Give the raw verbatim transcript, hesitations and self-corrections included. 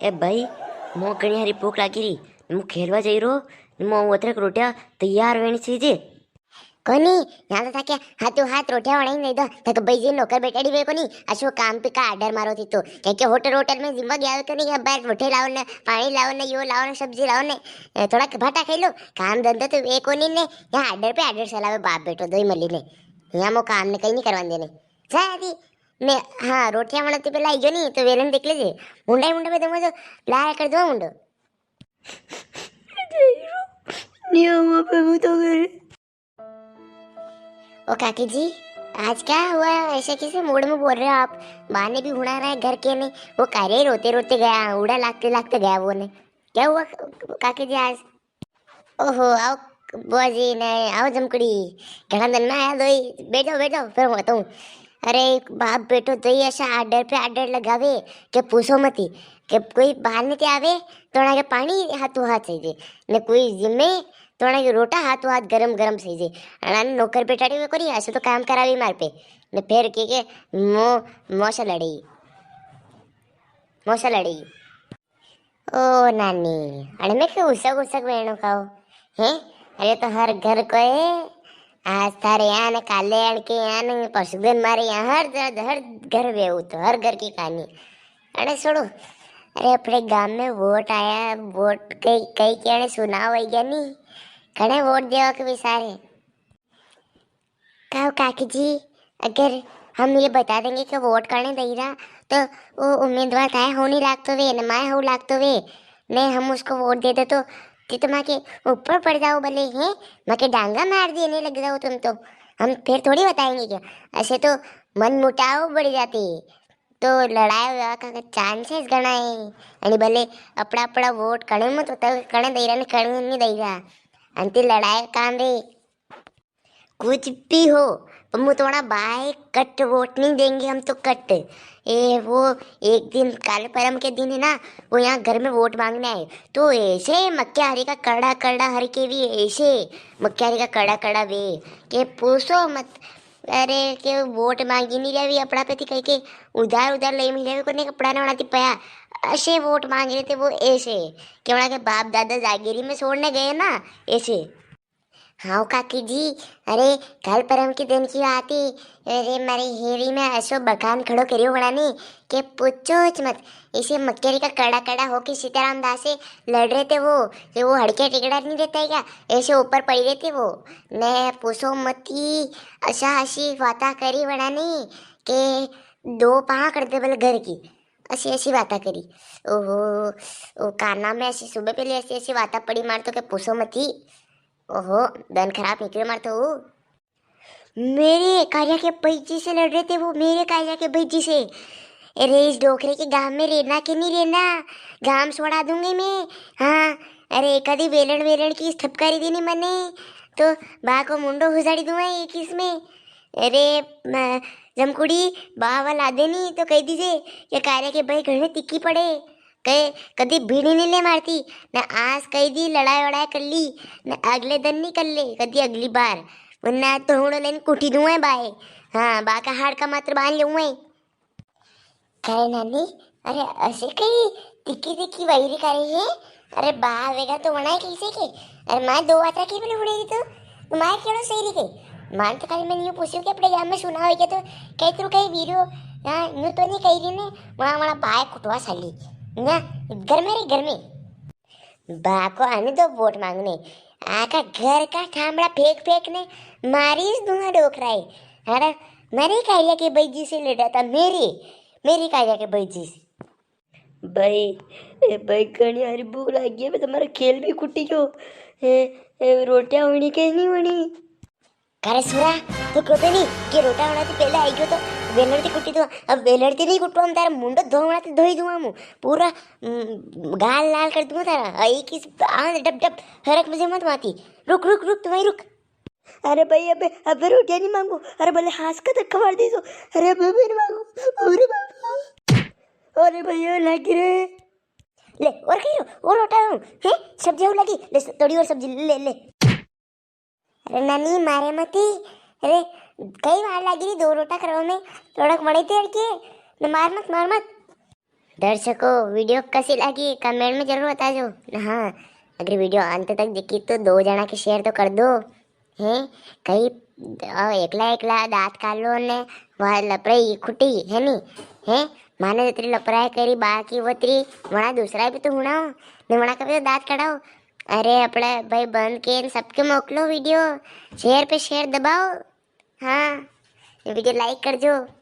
ए भाई, मो घणी हारी भूख लागी री, मु खेलवा जाई रो, मो अतरक रोटियां तैयार वेणी चइजे। कोनी, यहाँ तो थाके हाथों हाथ रोटियां वणाई दई दो, थाके भाई जी नौकर बेठाड़ी वे कोनी, अशो काम पे का order मारो थी तो, क्योंकि होटल, होटल में जिमवा गया हो तो नी, अब बाहर रोटी लाओ ने, पाणी लाओ ने, यो लाओ ने, सब्जी लाओ ने, ए, थोड़ा भाटा खाई लो, काम धंधा तो वे कोनी ने, यहाँ order पे order चलावे बाप बेटो दोई मली ने, यहाँ मो काम ने कई नी करवा देने। जा दी, ने, हाँ, रोटियां वणाती पेला आई गयो नी, तो वेलन देख लीजे, मुंडा ही मुंडा पे दूंगा जो लाल कर दूंगा मुंडो। नी आऊंगा प्रभु तो घर। ओ काकी जी, आज क्या हुआ? ऐसे कैसे मूड में बोल रहे हो आप? बा ने भी हुणा रहा है घर के ने, वो कार्य ही रोते रोते गया, उड़ा लागते लागते गया वो ने। क्या हुआ काकी जी आज? ओहो, आओ बुआ जी ने, आओ जमकड़ी, घणा दिन में आया दोई, बैठ जाओ, बैठ जाओ, फिर हूँ बताऊँ। अरे बाप बेटो दोई अशा order पे order लगावे के पूछो मती, के कोई बाहर नी ते आवे तो उना के पाणी हाथों हाथ चइजे, ने कोई जिमे तो उना के रोटा हाथों हाथ गरम गरम चइजे। अना नौकर बेठाड़ी वे कोनी, अशो तो काम करावी मार पे। ने फेर के के मो, मोसा लड़ई, मोसा लड़ई। ओ नानी, अरे मैं के उसक उसक वेणो खाओ, हैं? अरे तो हर घर को है, आज थारे यहाँ ने काले अणके यहाँ ने परसुदन मारे यहाँ हर जगह, हर घर वे तो, हर घर की कहानी। अरे सुनो, अरे अपने गांव में वोट आया, वोट कई, कई के ने चुनाव हो गया नी, कने वोट देवा के विचारे? काओ काकी जी, अगर हम ये बता देंगे कि वोट कने दई रहा, तो वो उम्मीदवार थाए हो नी लागतो वे, ने माए हो लागतो वे, ने हम उसको वोट दे दे तो, ती तो माके ऊपर पड़ जाओ भले, हैं? माके डांगा मार देने लग जाओ तुम तो। हम फिर थोड़ी बताएंगे क्या? ऐसे तो मन मुटाव बढ़ जाते, तो लड़ाई होवा का chances घणा है। अने भले अपना अपना वोट कने मत बताओ, कने दई रहा ने कने नी दई रहा, अंती लड़ाई काम रे। कुछ भी हो, पर मु थोड़ा बाय कट वोट नहीं देंगे हम तो कट। ए, वो एक दिन काल परम के दिन है ना, वो यहाँ घर में वोट मांगने आए, तो ऐसे मक्या हरी का करड़ा करड़ा हर के भी ऐसे मक्या हरी का करड़ा करड़ा वे के पूछो मत। अरे, के वोट मांगी नहीं रहे, अपना पे थी कह के उधार उधार ले मिले, कोने कपड़ा ना बनाती पया, ऐसे वोट मांग रहे थे वो ऐसे, के वहाँ के बाप दादा जागीरी में छोड़ने गए ना, ऐसे। हाँ काकी जी, अरे काल परम के दिन की बात है, अरे मारी हेरी में ऐसो बखान खड़ो करियो वणा ने के पूछो च मत। ऐसे मक्यारी का कड़ा कड़ा होके सीताराम दास से लड़ रहे थे वो, ये वो हड़के टिकड़ा नहीं रहता है क्या, ऐसे ऊपर पड़ी रहती वो। ने पूछो मती, असा असी बाता करी वणा ने के दो पाँ कर दे बोले घर की, असी असी बाता करी। ओहो, ओ काना में असी सुबह पहले असी असी बाता पड़ी मार तो के पूछो मती। ओहो, दन खराब निकले मार तो। मेरे कार्या के भाई जी से लड़ रहे थे वो, मेरे कार्या के भाई जी से। अरे इस डोकरे के गांव में रहना के नहीं रहना, गांव छोड़ा दूंगी मैं। हाँ, अरे कदी वेलण वेलण की थपकारी देनी मने, तो बा को मुंडो हुजाड़ी दूंगा एक इसमें। अरे म-, जमकुड़ी, बा वाला आदे नहीं तो कह दीजे कि कार्या के भाई घणे तिक्की पड़े। कहे, कदी बीड़ी नहीं ले मारती, ने आज कह दी लड़ाई वड़ाई कर ली, ने अगले दिन नहीं कर ले, कदी अगली बार, वरना तो हुणो लेन कुटी दूं है बाए। हाँ, बा का हाड़ का मात्र बांध लूं है। करे नानी, अरे ऐसे कई तिक्की तिक्की वैरी करे है? अरे बा आवेगा तो वणाए कैसे के? अरे माए दो बात रखी बोले उड़ेगी तो, तो माए केड़ो सही रही गई? मान तो खाली मैंने यूं पूछ्यो कि अपने गांव में सुना हो क्या तो कई तू कई वीरो, हाँ, यूं तो नहीं कही रही ने, वणा वणा बाय कुटवा साली। ना, घर में रे, घर में। बा को आने दो वोट मांगने, आका घर का ठामड़ा फेंक फेंक ने मारी इस दूंगा डोकराए। अरे, मेरे कार्या के भाई जी से लड़ा था, मेरे, मेरे कार्या के भाई जी से। भाई, ए भाई, घणी हारी भूख लागी है, मैं तुम्हारा खेल भी कुटी गयो। ए, ए, रोटियां होनी के नहीं होनी? करे सुरा, तू क्यों तो नहीं कि रोटा होना तो पहले आई गयो तो वेलड़ थी कुटी दो। अब वेलड़ थी नहीं कुटवा, हम तारा मुंडो धोवना तो धोई दूंगा मु। पूरा, हम्म, गाल लाल कर दूंगा तारा। आई किस आंध डब डब हरक मुझे मत माती। रुक, रुक, रुक, तू वहीं रुक। अरे भाई, अबे, अबे रोटियां नहीं मांगू। अरे भले हाथ का धक्का मार दीजो। अरे अबे, अबे नहीं मांगू। अरे बाबा। अरे भैया, लागी रे। ले, और कहीं रो, और रोटा हूँ। हैं? सब्जी और लगी। ले, थोड़ी और सब्जी ले, ले। अरे नानी, मारे मती। अरे, कई वार लागी री दो रोटा करवा में। थोड़ा बड़े तेल के। न मार मत, मार मत। दर्शकों, वीडियो कसी लागी, कमेंट में जरूर बताजो। हाँ, अगर वीडियो अंत तक देखी तो दो जना के शेयर तो कर दो। हैं, कई, आ, एकला एकला दांत काढ़ लो ने, वा लपराई खुटी है नी? हैं, माने जितरी लपराई करी बाकी वतरी, वणा दूसरा भी तो हुणाओ, ने वणा का भी तो दांत कढ़ाओ। अरे अपने भाई बंद के ने सबके मोकलो वीडियो, शेयर पे शेयर दबाओ। हाँ, ने वीडियो लाइक कर जो।